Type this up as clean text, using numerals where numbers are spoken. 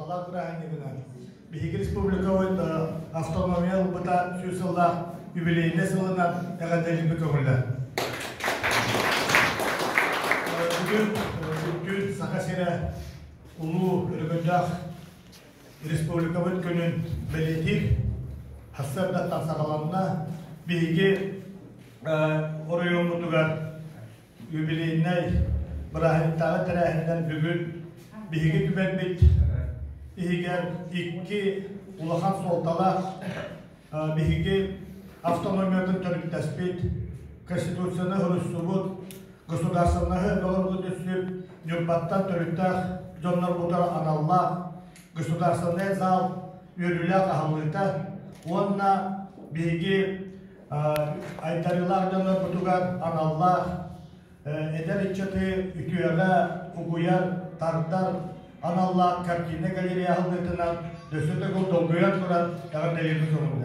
суолталаах бырааһынньыгынан биһиги республикабыт автономия ылбыта 100 сыллаах юбилейнай сылынан эҕэрдэлиирбит көҥүллэр. Бүгүн бүттүүн Саха сирэ улуу өрөгөйдөөх республикабыт күнүн бэлиэтиир сарсыардаттан саҕаланна. Биһиги оройуоммутугар юбилейнай бырааһынньыктааҕы тэрээһиннэр бүгүн биһиги түмэлбит иһигэр икки улахан суолталаах биһиги автономиятын төрүттэспит, Конституцияны суруйсубут, государственноһы толорбут үссүп Ньурбаттан төрүттээх дьоннорбутугар аналлаах государственнай зал үөрүүлээх аһыллыыта уонна биһиги айдарыылаах дьоннорбутугар аналлаах эдэр ыччаты үтүөҕэ угуйар, тардар аналлаах картина галерея аһыллыытынан өссө төгүл долгуйан туран эҕэрдэлиирбит көҥүллэр.